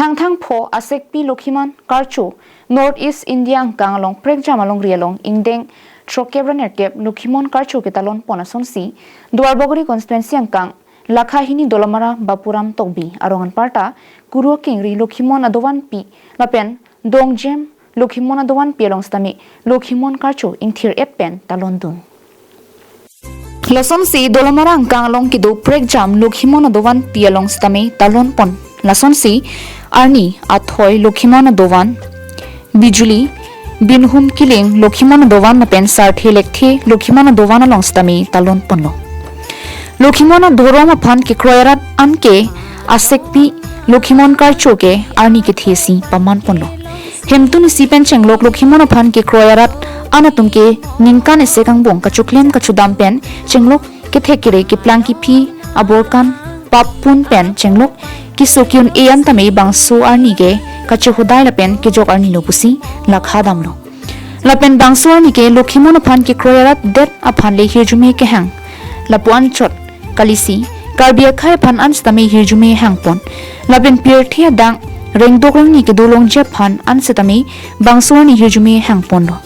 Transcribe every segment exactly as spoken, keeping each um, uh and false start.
Thangthang pho Asekpi Lokhimon Karcho North East India angkang along prekjam alongri along ingdeng throkkep ra nerkep Lokhimon Karcho ketalon pon asonsi Duarbagori constituency angkang Lakhahini Dolamara Bapuram Tokbi arong anparta Kuru Kingri Lokhimon adovanpi lapen Dongjem Lokhimon adovanpi along sitame Lokhimon Karcho ingthir-et pen talondun. Lasonsi Dolamara angkang along kedo prekjam Lokhimon adovanpi along sitame talon pon. Lasonsi arni athoi Lokhimon adovan, Bijuli, Binhum Killing Lokhimon adovan lapen Sarthe Lekthe Lokhimon adovan along sitame talon ponlo. Lokhimon adhorom aphan kekroi arat anke Asekpi Lokhimon Karcho ke arni kethesi paman ponlo. Hemtun isi pen chenglok Lokhimon aphan kekroi arat an atum ke ningkan isi kangbong kachoklem kachudam pen chenglok kethek kere keplang kephi aborkan pap pun pen chenglok keso ke-un-e an tame bangso arni ke kachehodai lapen kejok arni lo pusi lakha damlo. Lapen bangso arni ke Lokhimon aphan kekroi arat det aphan le hirjume kehang. Lapu anchot kalisi Karbi akhei aphan an sitame hirjume hangpon. Lapen pirthe adang rengdok rengni kedo longji aphan an sitame bangso arni hirjume hangponlo.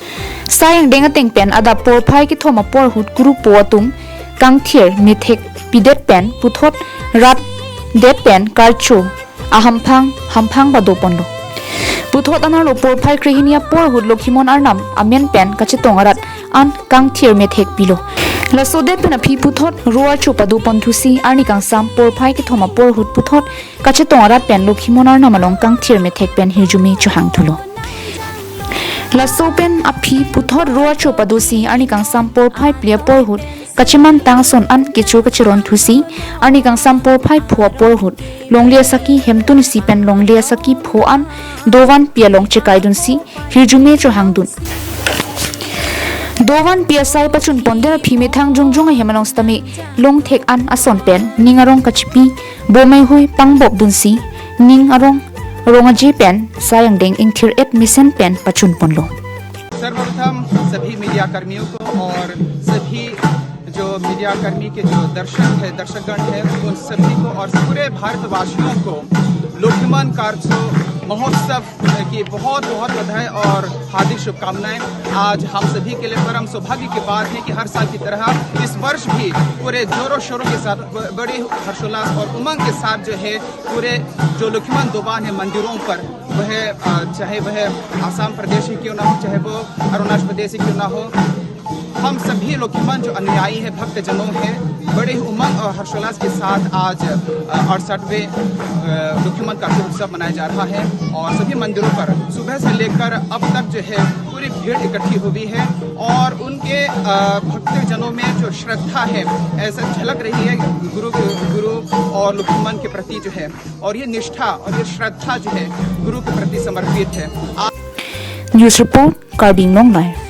Sai angdeng ateng pen adap porphai kethom apor ahut kurupo atum kangthir methek pidet pen puthot rat det pen Karcho ahamphang hamphang pado ponlo. Puthot anerlo porphai krehini apor ahut Lokhimon arnam amen pen kachetong arat an kangthir methek pilo. Laso det pen aphi puthot ro archo pado pon thusi arni kangsam porphai kethom apor ahut puthot kachetong arat pen Lokhimon arnam along kangthir methek pen hirjume chohang thulo. Laso pen aphi puthot ro archo padosi arni kangsam porphai phli apor ahut kachemantang ason an kecho kacheron thusi arni kangsam porphai pho apor ahut longle asaki hemtun isi pen longle asaki pho an dovanpi along chekaidunsi hirjume chohangdun. Dovanpi asai pachun pondet aphi methang jongjong ahem along sitame longthek an ason pen ning arong kachipi bomai hui pangbop dunsi ning arong rong aje pen sai angdeng ingthir-et mesen pen pachun ponlo. सर्वप्रथम सभी मीडिया कर्मियों को और सभी जो मीडिया कर्मी के जो दर्शक है, दर्शकगण है, उन सभी को और पूरे भारतवासियों को लोखिमन कार्चो महोत्सव की बहुत बहुत बधाई और हार्दिक शुभकामनाएं। आज हम सभी के लिए परम सौभाग्य की बात है कि हर साल की तरह इस वर्ष भी पूरे जोरों शोरों के साथ ब-, बड़ी हर्षोल्लास और उमंग के साथ जो है पूरे जो लोखिमन दोबान है मंदिरों पर, वह, अ, चाहे वह आसाम प्रदेश ही क्यों ना हो, चाहे वो अरुणाचल प्रदेश ही क्यों ना हो, हम सभी लोखिमन जो अनुयायी है, भक्तजनों है, बड़े ही उमंग और हर्षोल्लास के साथ आज, अ, अड़सठवें, अ, लोखिमन कार्तिक उत्सव मनाया जा रहा है और सभी मंदिरों पर सुबह से लेकर अब तक जो है पूरी भीड़ इकट्ठी हुई है और उनके, अ, भक्तजनों में जो श्रद्धा है, ऐसा झलक रही है गुरु, गुरु और लोखिमन के प्रति जो है, और ये निष्ठा और ये श्रद्धा जो है गुरु के प्रति समर्पित है। आ- News report, Karbi Anglong Live.